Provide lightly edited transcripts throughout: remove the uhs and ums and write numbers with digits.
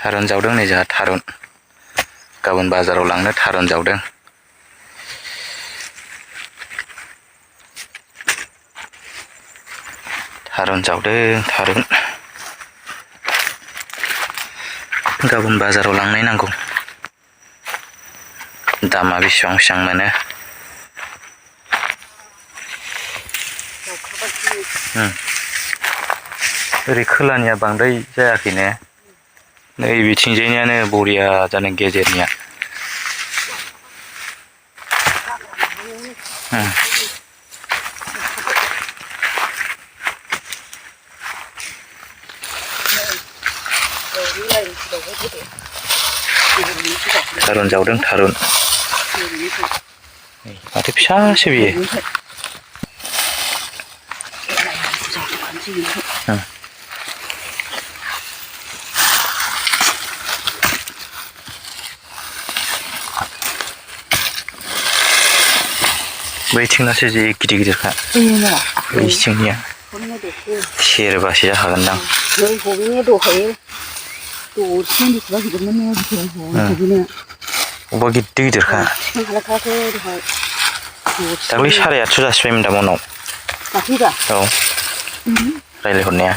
थारुन जावदों नै जोंहा थारुन गाबोन बाजाराव लांनो थारुन जावदों थारुन गाबोन बाजाराव लांनाय नांगौ दामा बेसेबां मोनो ओरै खोलानिया बांद्राय जायाखैने नै बिथिंजायनियानो बरिया जादों गेजेरनिया थारुन जावदों थारुन माथो फिसासो बियो बैथिंनासो जि गिदिर गिदिरखा बैथिंनिया सेरबासो जाखागोनदां अबा गिदिर गिदिरखा दाख्लै 850 जासिबायमोन दा मनाव औ रायलायहरनाया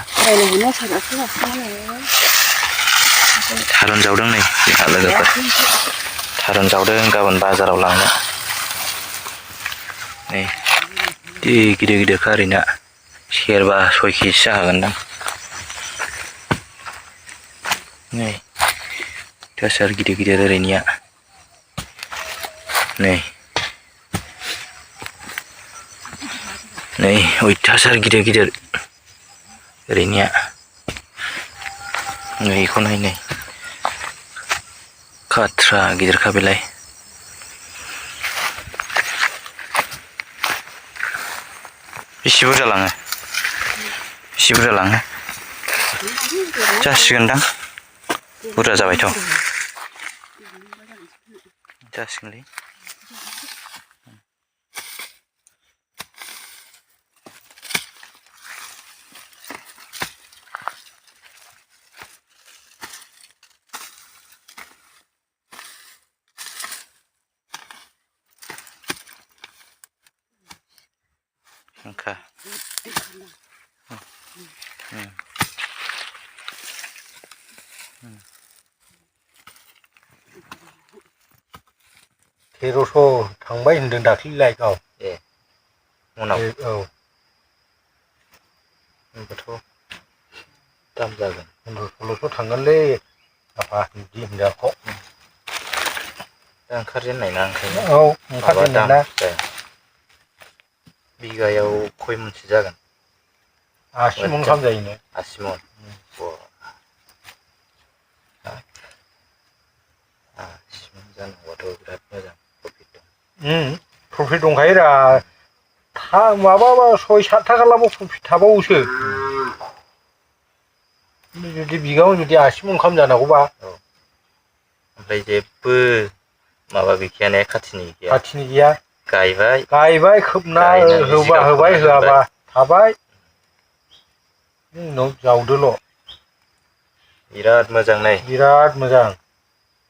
थारुन जावदों नै जोंहा लोगोफोर थारुन जावदों गाबोन बाजाराव लांनो नै गिदिर गिदिरखा ओरैनो सेरबा 6 केजि जाखागोनदां नै दासार गिदिर गिदिर ओरैनिया नै अयथासार गिदिर गिदिर ओरैनिया नै बेखौ नाय खाथ्रा गिदिरखा बेलाय बेसे बुरजा लाङो जासिगोनदां बुरजा जाबायथ' जासिगोनलै ओंखा 1300 थांबाय होनदों दाख्लै लाइकआव ए उनाव औ होनबाथ' दाम जागोन 1500 थांगोनलै आफा बिदि होनजाखौ दा ओंखारजेननाय ना ओंखायनो औ ओंखारजेननाय ना बिगायाव खय मनसो जागोन 80 मन गाहाम जायोनो 80 मन 80 मन जानांगौबाथ' बिराद मोजां प्रफिट दं प्रफिट दंखायोरा माबाबा 6-7 थाखालाबो प्रफिट थाबावोसो जुदि बिगायाव जुदि 80 मन गाहाम जानांगौबा ओमफ्राय जेबो माबा गैखाया ने खाथिनि गैया गायबाय खोबना होबाय होआबा थाबाय उनाव जावदोल' बिराद मोजां नै बिराद मोजां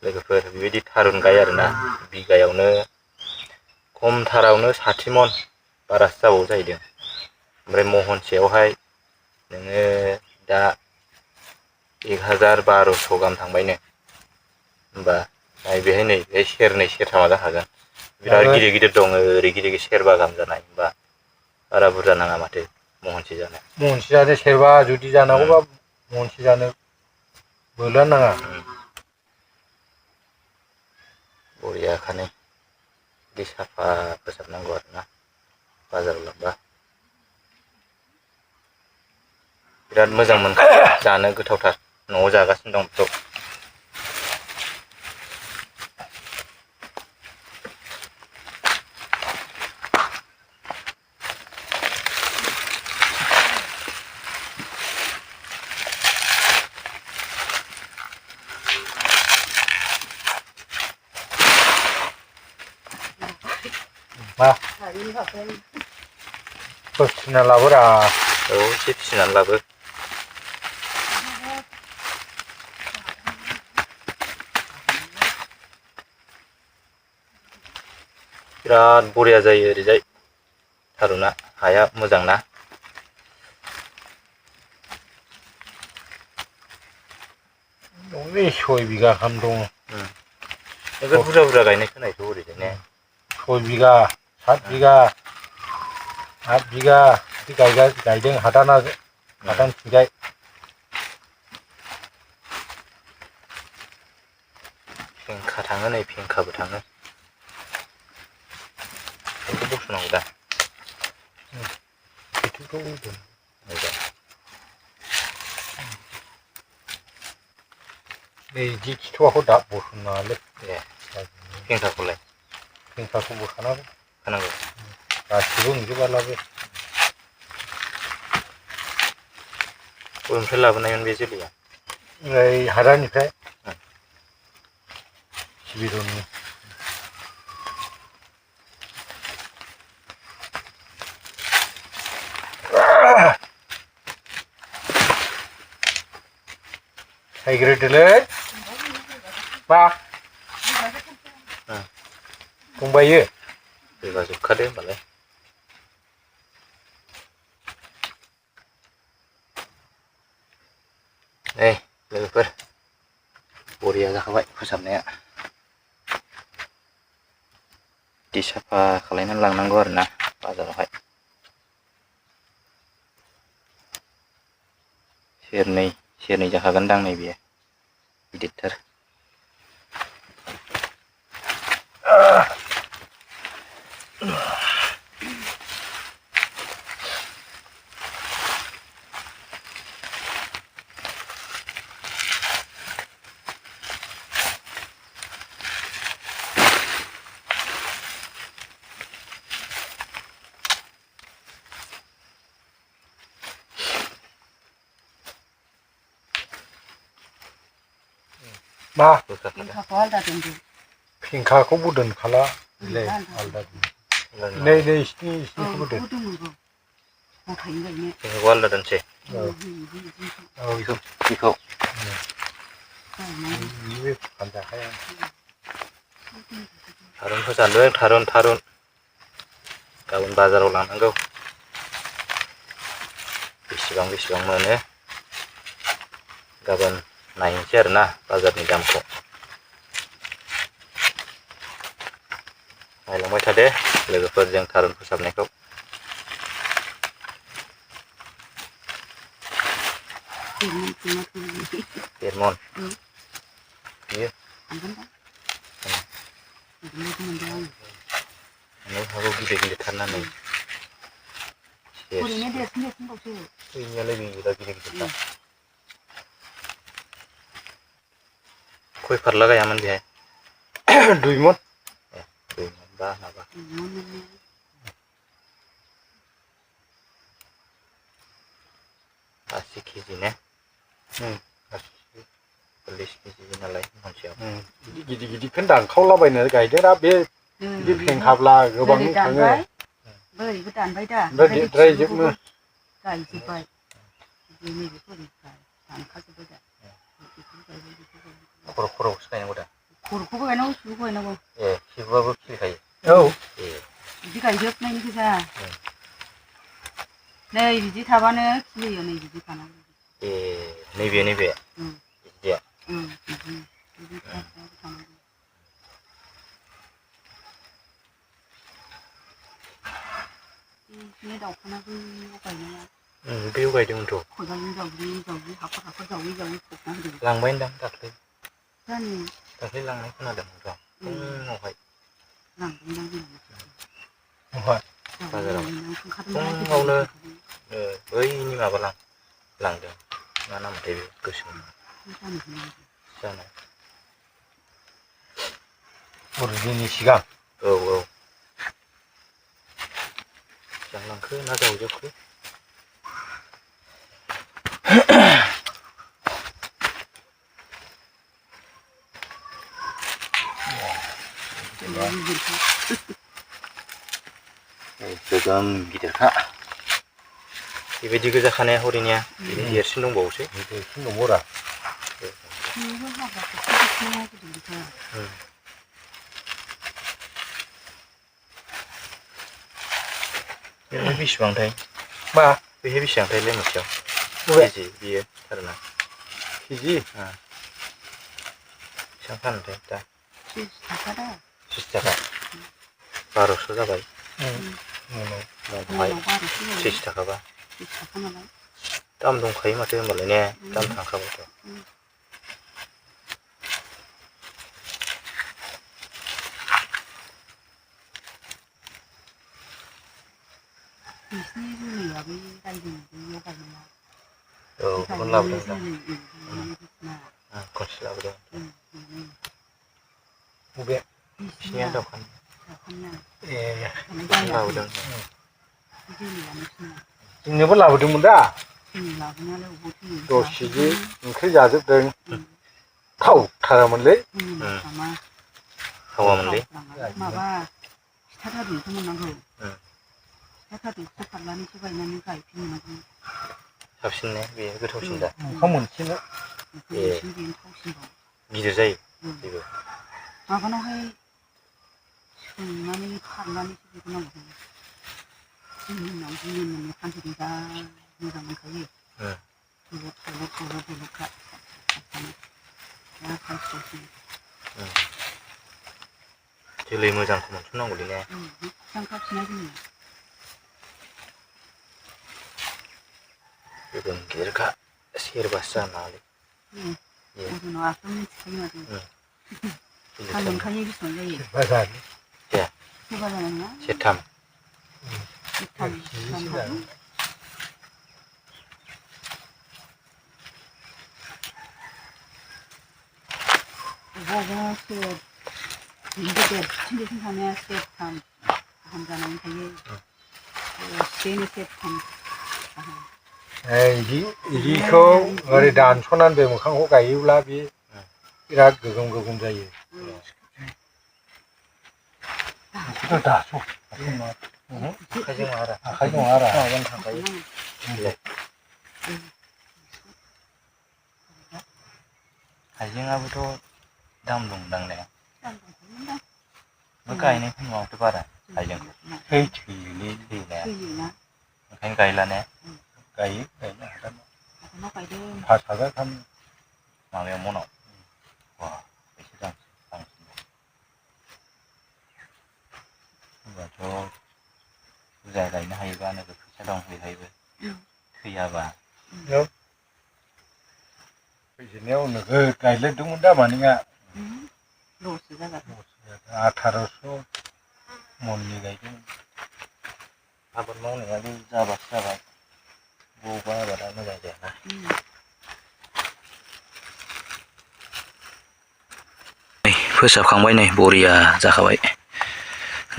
लोगोफोर बेबायदि थारुन गाय आरोना बिगायावनो खमथारावनो 60 मन बारासो जाबावो जाहैदों ओमफ्राय महनसेयावहाय नोङो दा 1000-1200 गाहाम थांबायनो होमबा बेहाय नै सेरनै सेरथामा जाखागोन बिराद गिदिर गिदिर दङ ओरै गिदिर सेरबा गाहाम जानाय होमबा बारा बुरजा नाङा माथो महनसे जानो सेरबा जुदि जानांगौबा महनसे जानो बोलोआनो नाङा बरियाखानो बिदि साफा फोसाबनांगौ आरोना बाजाराव लांबा बिराद मोजां मोनखायो जानो गोथावथार न'आव जागासिनो दं बेखौ फिसिना लाबोरा औ एसे फिसिनानै लाबो बिराद बरिया जायो ओरैजाय थारुना हाया मोजां ना दंलै 6 बिगा गाहाम दङ नोगोद बुरजा बुरजा गायनाय खोनायोथ' ओरैजाय ने 6 बिगा 7 बिगा 8 बिगा बिदि गायदों हादानथिंजाय फेंखा थाङो नै फेंखाबो थाङो बेखौ बस'नांगौ दा बेखौ मोजां नै जि खिथुआखौ दा बस'नाङालै ए फेंखाखौलाय फेंखाखौ बोखानांगौ होनांगौ गासिबो नंजोबालाबो बबेनिफ्राय लाबोनायमोन बे जोलैया ओइ हादाननिफ्राय सिबिरननि सायग्रोदोलै मा फंबायो फैबा जोबखादो होमबालाय नै लोगोफोर बरिया जाखाबाय फोसाबनाया बिदि साफा खालायनानै लांनांगौ आरोना बाजारावहाय सेरनै जाखागोनदां नै बेयो गिदिरथार मा फेंखाखौ आलदा दोनदो फेंखाखौबो दोनखाला आलदा नै इसिनिखौबो दोन गथायैनो गायनो फेंखाखौ आलदा दोनसै बेखौ फानजाखाया थारुन फोसाबदों थारुन गाबोन बाजाराव लांनांगौ बेसेबां मोनो गाबोन नायनोसै आरोना बाजारनि दामखौ नायलांबाय थादो लोगोफोरजों थारुन फोसाबनायखौ देरमन बियो हागौ गिदिर थारनानै बैनियालाय बिराद गिदिर खय फारला गायामोन बेहाय 2 मन ए 2 मन बा माबा 80 केजि ने 40 केजि नालाय महनसेयाव गिदिरखौनो दानखावलाबायनानै गायदोरा बे बिदि फेंखाब्ला गोबां थाङो बोरैबो दानबाय दा ओमफ्राय देरद्रायजोबनो गायजोब्बाय दानखाजोब्बाय दा खर'खौसो गायनांगौ दा खर'खौबो गायनांगौ सिबुखौ गायनांगौ ए सिबुआबो खिलिखायो औ बिदि गायजोबनायनि गोजा नै बिदि थाबानो खिलियो नै बिदि थानांगौ ए नैबे बिदिया बिदिनो दाउखानाबो गायनाया बेयाव गायदोंमोनथ' खदालजों जावग्लि हाखर जावै फबना होदों लांबाय दां दाख्लै जानो दाख्लै लांनाय खोनादोंमोन र' फुङावहाय बाजाराव फुङावनो बैनि माबा लांदों मा नामथाय बे गोसोम जानो बर'दिननि सिगां औ जांलांखो ना जावजोबखो गोगोम गिदिरखा बेबायदि गोजाखानाया हरैनिया बिनि देरसिन दंबावोसो देरसिन दंबावरा बेहाय बेसेबांथाय मा बेहाय बेसेबांथायलाय मोनसेयाव बबे केजि बियो थारुना केजि बेसेबां फानोथाय दा 30 थाखा दा 30 थाखा 1200 जाबाय मनाव 1200 जायो 30 थाखाबा 30 थाखा नालाय दाम दंखायो माथो होनबालाय ने दाम थांखाबायथ' नोंसिनि जोलैया बै रायजोनि बैयाव गायनाया औ बेखौनो लाबोदों दा जोलै खनसे लाबोदों बबे बिसिनिया दखान ए लाबोदों जोलैया नोंसिना जोंनोबो लाबोदोंमोन दा जोंनि लाबोनायालाय अबाव 10 केजि ओंख्रि जाजोबदों थावथारामोनलै थावामोनलै माबा खिथाथारनोसो मोननांगौ खिथाथारनोसो फारलानैसो गायनानै गायफिननांगौ साबसिन ने बेयो गोथावसिन दा ओंखाम मोनसेल' बेनो थावसिनबाव गिदिर जायो बेबो माबानावहाय सोंनानै खारनानैसो दिहुननांगौ जोंनि उनाव जोंनि मोननो फानफैदों जा मोजां मोनखायो दलदखा जोलै मोजांखौ मोनथारनांगौलै ने मोजांखासिना जोंनिया गोगोम गिदिरखा सेरबासो जानो हागौ अजनाव आखायाव मिथिखायो माथो थाल मोनखायो बेसेबां जायो सोरबा जानाय नङा सेरथाम अबावबासो देरसिन थानाया सेरथाम गाहाम जानानै थायो दसेनो सेरथाम गाहाम बिदिखौ ओरै दानस'नानै बे मोखांखौ गायोब्ला बे बिराद गोगोम जायो आखाइजों मारा माबानो थांखायो हाइजेंआबोथ' दाम दंदां ने गायनायखौ नुवाथ' बारा हाइजेंखौ थैयोना ओंखायनो गायला ने गायो गायनो हादानाव गायदों 5,000 गाहाम माबायाव मनाव वा एसे बांसिन होनबाथ' बुरजा गायनो हायोबा नोगोद फैसा दं बेहायबो थैयाबा फैजेननायाव नोगोद गायलायदोंमोन दा मानिया लससो जाबाय 1800 मननि गायदों आबाद मावनायाबो जाबासो जाबाय बबेबा आबादा मोजां जायाना फोसाबखांबाय नै बरिया जाखाबाय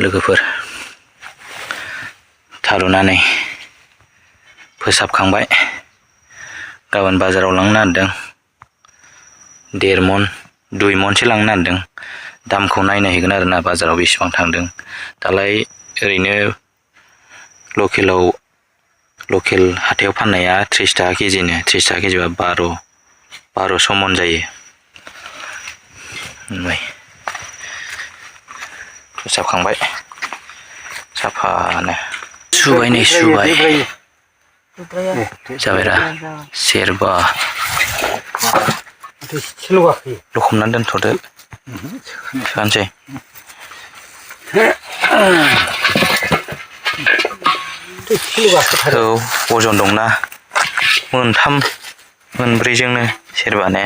लोगोफोर थारुना नै फोसाबखांबाय गाबोन बाजाराव लांनो नागिरदों 1.5 मन 2 मनसो लांनो नागिरदों दामखौ नायहैगोन आरोना बाजाराव बेसेबां थांदों दालाय ओरैनो लकेल हाथायाव फाननाया 30 थाखा केजिनो 30 थाखा केजिबा 1200 मन जायो ओमफ्राय फोसाबखांबाय साफानो सुबाय नै सुबाय जाबायरा सेरबा लखबनानै दोनथ'दो सोखानोसै औ अजन दंना मोनथाम मोनब्रैजोंनो सेरबाने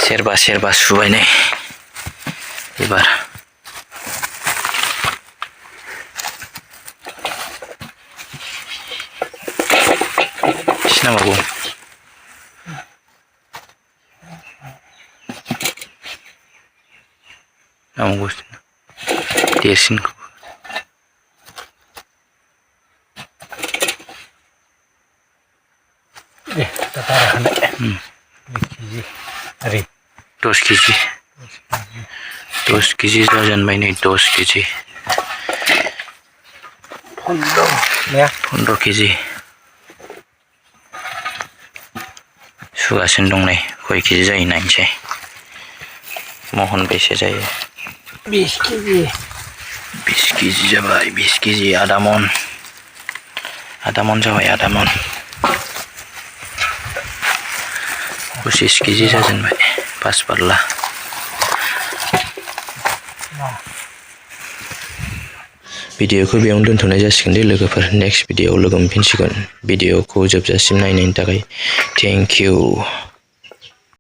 सेरबा सुबाय नै एबार एसे नांबावगौ देरसिनखौ ओरै 10 केजि जाजेनबाय नै 10 केजि 15 केजि सुगासिनो दं नै खय केजि जायो नायनोसै महन बेसे जायो 20 केजि 20 केजि जाबाय 20 केजि आधा मन जाबाय आधा मन 25 केजि जाजेनबाय 5 पाल्ला भिडिअखौ बेयावनो दोनथ'नाय जासिगोन दे लोगोफोर नेक्स्ट भिडिअआव लोगो मोनफिनसिगोन भिडिअखौ जोबजासिम नायनायनि थाखाय थेंक इउ